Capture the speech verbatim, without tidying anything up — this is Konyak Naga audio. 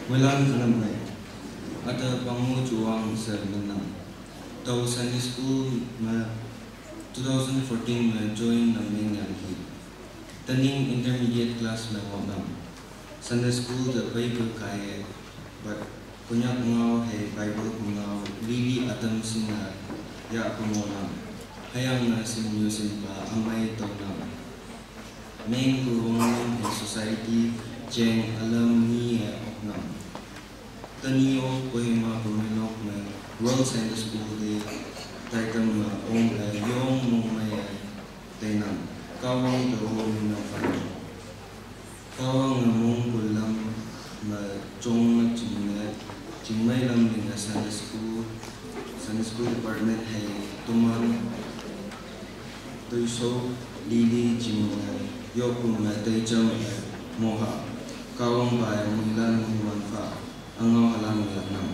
Muilan Janam Hai. Ata Pangu Chuang Sir Minam. Tau Sunday School me two thousand fourteen me join na meng yang hi. Taning intermediate class me wang nam. Sunday School the Bible kai, but Konyak ngau hai Bible ngau lili atam singa ya kumo nam. Hayang na sim nyu sim pa amai tau nam. Meng ku wang nam hai society jeng alam ni ya ok nam. Tani o Kohima Pumilok me World Sunday School Day taitam me ong e yong mong mai e tainam. Kawang to o minam pa. Kawang na mong kulam me chong na ching ne chingmai lam ni na Sunday School, Sunday School Department hai tuman tuiso lili ching ne yokum me taicham e moha. Kawang pa e Muilan Muiwan pa. Angau halang me lam nam.